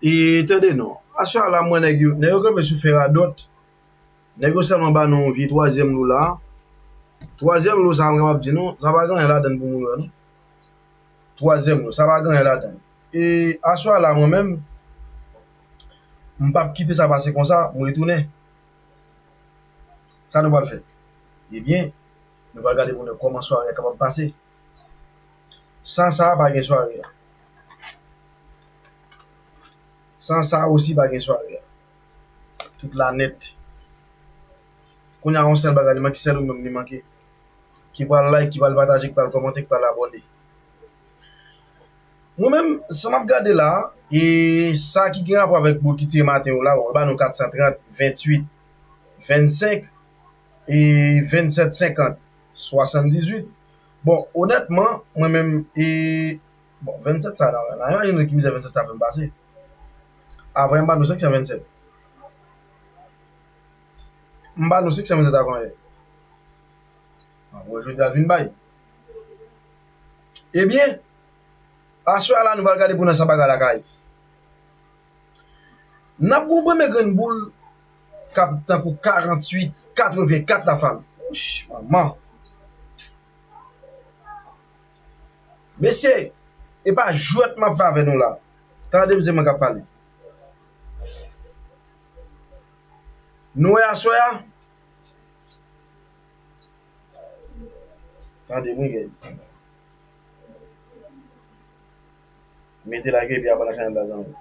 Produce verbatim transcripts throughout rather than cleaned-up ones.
E tande non, aswè a la m wè nèg yo, nèg yo kanpe sou fè radòt. Nèg yo sèlman ba nou yon vye twazyèm lo la. Twazyèm lo sa a m kapab di nou, sa pa gen anyen ladan l pou moun wè non. Twazyèm lo, sa pa gen anyen ladan l. E aswè a la mwen menm, m p ap kite sa pase konsa, m retounen. Sa nou pral fè? Ebyen, nou pral gade pou nou kòman sware a kapab pase. San sa a pa gen sware a. San sa a osi pa gen sware a. Tout la nèt. Kounye a yon sèl bagay li manke, sèl ou menm li manke. Ki pral like, ki pral pataje, ki pral kòmante, ki pral abòne. Mwen menm, sa m ap gade la, e sa ki gen rapò avèk boul ki tire maten yo la, bon, yo ba nou kat san trant, venntuit, vennsenk, e vennsèt senkant, swasanndizuit. Bon, onètman, mwen menm, e, bon, vennsèt sa la, la, imajine ki mizè vennsèt sa fè m pase. Avan yè m ba nou senk san vennsèt. M ba nou senk san vennsèt avan yè. Bon, jodi a l vin bay. Ebyen, aswè a la nou pral gade pou n wè sa bagay la ka ye. N ap gon premye grenn boul k ap tankou karanntuit, katrevenkat la fanmi. Wouch, manman. Mesye, e pa jwèt m ap fè avè nou la. Tande m, se mwen k ap pale. Nou wè aswè a? Tande m wi, guys. Mete like epi abòne ak chanèl la, zanmi.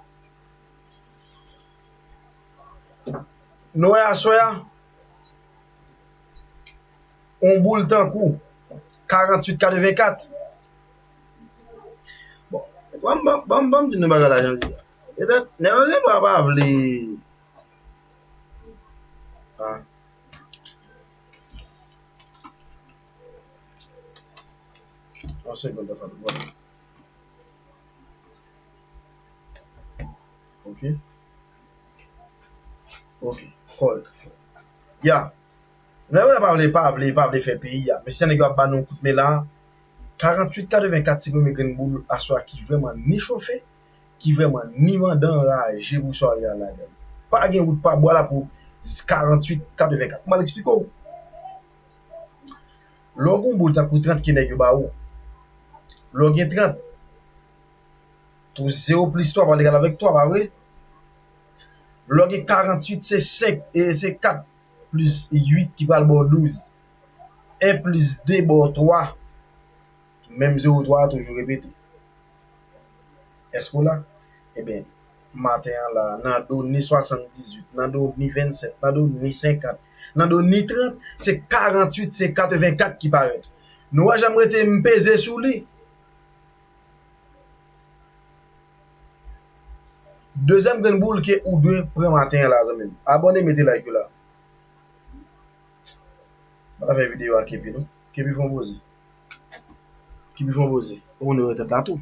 Nou wè aswè a? On boul tankou karanntuit katrevenkat. Bon, ban m, ban m, ban m, ban m di nou bagay la jan l ye a. Petèt, nèg yo gen dwa pa vle. Ah. Yon segonn, Tafal. Ok. Ok, kòrèk. Ya. Nèg yo la pa vle, pa vle, pa vle fè peyi a. Mesye, nèg yo ap ba nou kout men la. Karanntuit katrevenkat se premye grenn boul aswè a ki vrèman ni chofe, ki vrèman ni mandan anraje pou sware a la, guys. Pa gen wout pa bwa la pou karanntuit katrevenkat. Kòman l eksplike w? Lè w gen yon boul tankou trant ke nèg yo ba ou, lè w gen trant, tou zewo plis twa pral egal avèk twa, pa vre? Lè w gen karanntuit, se senk, e se kat plis uit ki pral ba w douz. En plis de ba w twa. Menm zewo twa a toujou repete. Èske w la? Ebyen, maten an la, nan do ni swasanndizuit, nan do ni vennsèt, nan do ni senkant, nan do ni trant, se karanntuit, se katrevenkat ki parèt. Nou wè jan m rete m peze sou li. Dezyèm grenn boul ke ou dwe pran maten an la, zanmi m. Abòne, mete like yo la. Pa ta fè videyo a Kepi non. Kepi fè yon poze. Kepi fè yon poze. Ou konnen wè tèt la tou.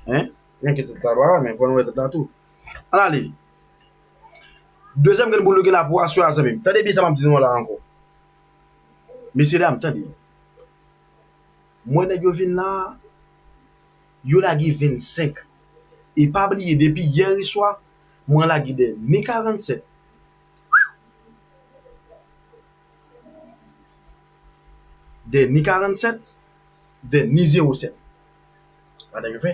Hein? Menm ke tèt la dwa, men fò nou wè tèt la tou. Ann ale. Dezyèm grenn boul nou gen la pou aswè a, zanmi m. Tande byen sa m ap di nou an la ankò. Mesye dam, tande. M wè nèg yo vin la, yo lage vennsenk. E pa bliye, depi yè swa, mwen lage de ni karannsèt. De ni karannsèt, de ni zewo sèt. Gade yo fè.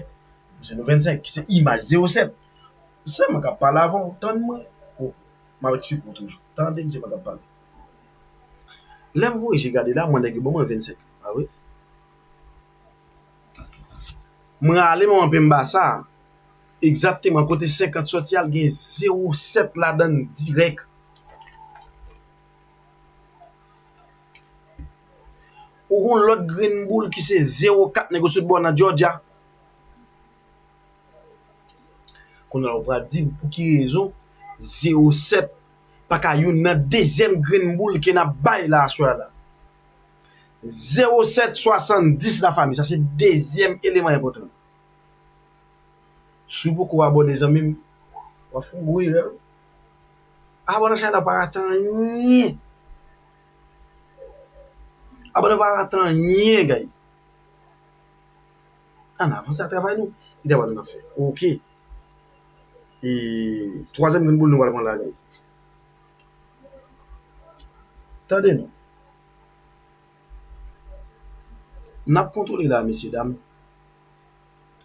Se nou vennsenk, ki se imaj zewo sèt. Se mwen k ap pale avè w, tann mwen. O, m ap eksplike w toujou. Tande m, se mwen k ap pale. Lè m voye je gade la, mwen nèg yo ban mwen vennsenk. A wi. Mwen ale, mwen anpe m ba sa. Egzakteman, kote senkant sòti a, l gen zewo sèt ladan l dirèk. Ou gon lòt grenn boul ki se zewo kat nèg yo sot bò nan Georgia. Kounye a ou pral di m pou ki rezon zewo sèt pa ka youn nan dezyèm grenn boul ke n ap bay la aswè a la. Zewo sèt swasanndis lafanmi, sa se dezyèm eleman enpòtan. Si w poko abòne zanmi m, w ap fè yon gwo erè wi. Abòne nan chanèl la pa rate anyen. Abòne pa rate anyen, guys. Ann avanse ak travay nou. Ki travay nou n ap fè? Ok. E twazyèm grenn boul nou pral pran la, guys. Tande non. N ap kontwole la, mesye dam.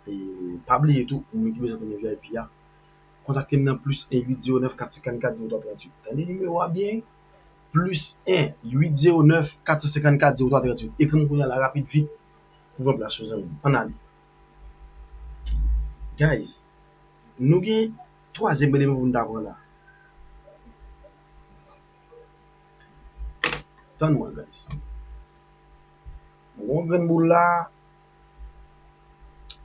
E pa bliye tou, ou menm ki bezwen tande V I P a, kontakte m nan plis en uit zewo nèf kat senkannkat zewo twa tranntuit. Tande nimewo a byen, plis en uit zewo nèf kat senkannkat zewo twa tranntuit. Ekri m kounye a la, rapid, vit, pou pran plas ou, zanmi m. Ann ale. Guys, nou gen twazyèm eleman pou n ta pran la. Tann mwen, guys. Mwen gon grenn boul la,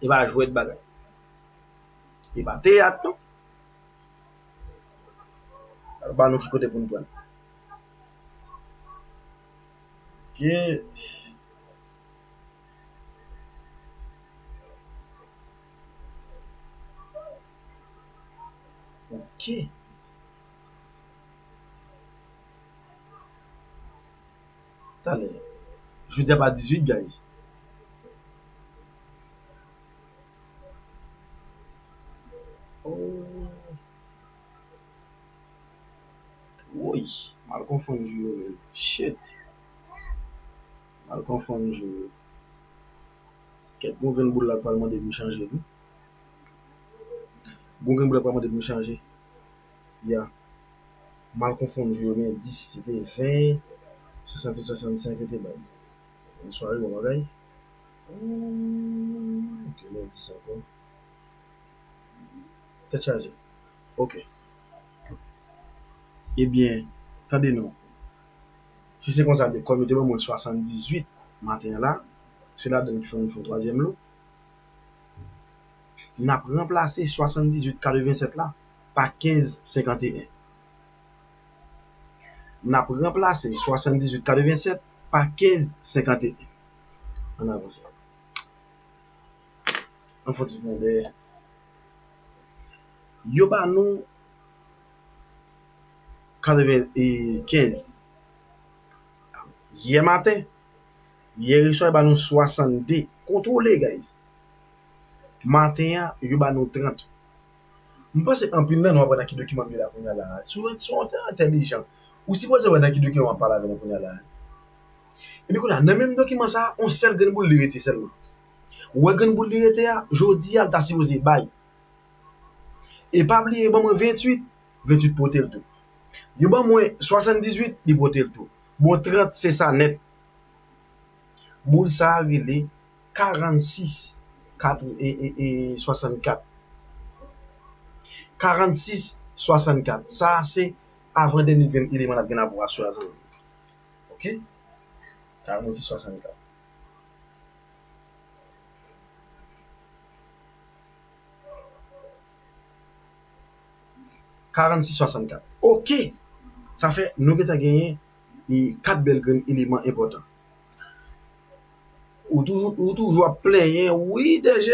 e pa jwèt bagay. E pa teyat, non. Al ba nou ki kote pou n pran. Ok. Ok. Talè. Jodi a pa dizuit, guys. Oh. Woy, m al konfonn jou yo, menn. Shit. M al konfonn jou yo. Kèt, gon grenn boul la pral mande pou m chanje, wi. Gon grenn boul la pral mande pou m chanje. Ya. M al konfonn jou yo, men dis, se te ven, swasanntuit, swasannsenk yo te bay. Bonswa, wi, bon bagay. Hmm, ok, men dis ankò. Tèt chaje. Ok. Ebyen, tande non. Si se konsa, men kòm yo te ban mwen swasanndizuit maten an la, se ladan l ki fè nou fè yon twazyèm lo. N ap ranplase swasanndizuit katrevennsèt la pa kenz senkanteyen. N ap ranplase swasanndizuit katrevennsèt pa kenz senkanteyen. Ann avanse. Ann fè yon ti tounen dèyè. Yo ba nou katrevenkenz. Yè maten, yè swa, yo ba nou swasannde. Kontwole, guys. Maten an, yo ba nou trant. M panse anpil nan nou ap wè nan ki dokiman m ye la kounye a la. Si w, si w entèlijan, ou sipoze wè nan ki dokiman m ap pale avè nou kounye a la. Epi kounye a, nan menm dokiman sa a, yon sèl grenn boul li rete sèlman. Ou wè grenn boul li rete a, jodi a, l ta sipoze bay. E pa bliye, yo ban mwen ventuit, ventuit pote l tou. Yo ban mwen swasanndizuit, li pote l tou. Bon, trant, se sa nèt. Boul sa a rele karannsis kat, e, e, e, swasannkat. Karannsis swasannkat. Sa a se avan dènye grenn eleman n ap gen nan pou aswè a, zanmi. Ok? Karannsis swasannkat. Karannsis swasannkat. Ok! Sa fè nou gentan genyen, e, kat bèl grenn eleman enpòtan. Ou toujou, ou toujou ap plenyen, wi, D G,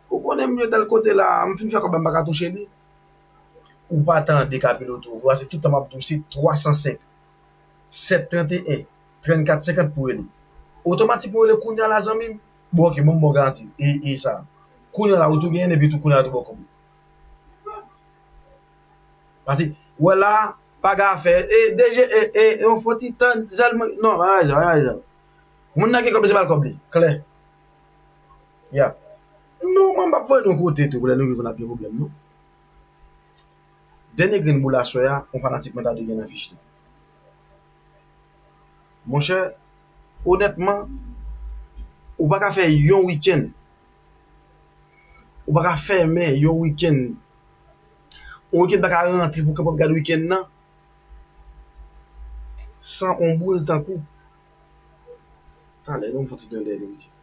ou konnen m jwe tèl kote la, m fin fè kòb la, m pa ka touche li. Ou pa tande Kapilo tou. Vwa se tout tan m ap di w, se twa san senk, sèt trannteyen, trannkat senkant pou rele. Otomatik pou rele kounye a la, zanmi m. Bon, ok, bon, m ba w garanti. E, e sa. Kounye a la, ou tou genyen, epi tou kounye a la, tou ba w kòb ou. Paske, wè la, pa gen afè. E, D G, e, e, e, yon fò ti tan, sèlman, non, pa bay sa, pa bay sa. Moun nan gen kòb li, se ba l kòb li. Klè. Ya. Non, mwen, m p ap voye nou kote tou, pou lè nou rive, n ap gen pwoblèm, non. Dènye grenn boul aswè a, yon fanatik mwen ta dwe gen nan fich li. Monchè, onètman, ou pa ka fè yon wikenn. Ou pa ka fèmen yon wikenn. Yon wikenn pa ka rantre pou w kapab gade wikenn nan san yon boul tankou. Talè, non, m fè yon ti tande li piti.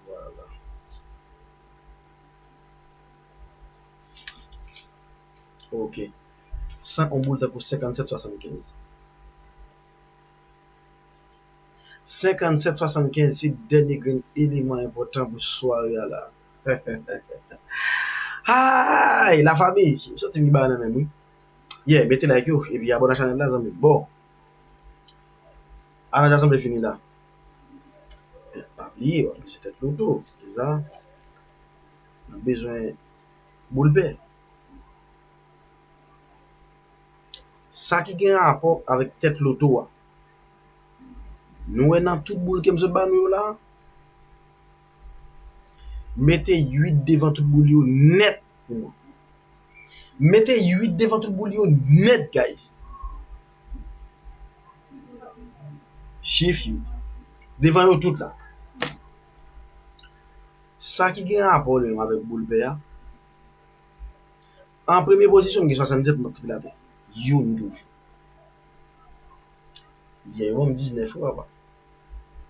Vwala. Ok. San yon boul tankou senkannsèt swasannkenz. Senkannsèt swasannkenz se dènye grenn eleman enpòtan pou sware a la. Ay, lafanmi, m santi m gen bagay nan men m, wi. Yeah, mete like yo, epi abòne a chanèl la, zanmi. Bon. Ann al sanble fini la. Pa bliye, w ap bezwen tèt loto, se sa. N ap bezwen boul pè. Sa ki gen rapò avèk tèt loto a. Nou wè nan tout boul ke m sot ba nou yo la, mete uit devan tout boul yo nèt pou mwen. Mete uit devan tout boul yo nèt, guys. Chif uit. Devan yo tout la. Sa ki gen rapò li menm avèk boul pè a. An premye pozisyon, m gen swasanndisèt, m ap kite l atè. Youn toujou. Yè yo ban m diznèf, wi, papa.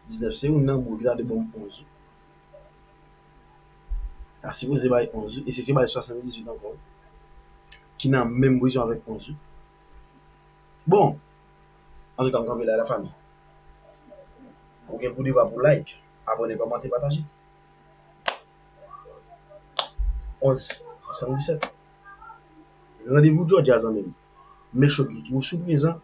Diznèf se youn nan boul ki ta dwe ban m onz, wi. Ta sipoze bay onz, wi. E se, se bay swasanndizuit ankò, wi. Ki nan menm pozisyon avèk onz, wi. Bon. Antouka, m kanpe la, lafanmi. Ou gen pou devwa pou like, abòne, kòmante, pataje. Onz swasanndisèt. Randevou Jòdja, zanmi m. Make sure ke ou sou prezan,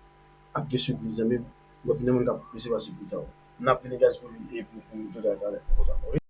ap gen sipriz, zanmi m. W ap gen moun k ap resevwa sipriz sa yo. N ap vini, guys, pou, pou, pou Jòdja talè, konsa, ok?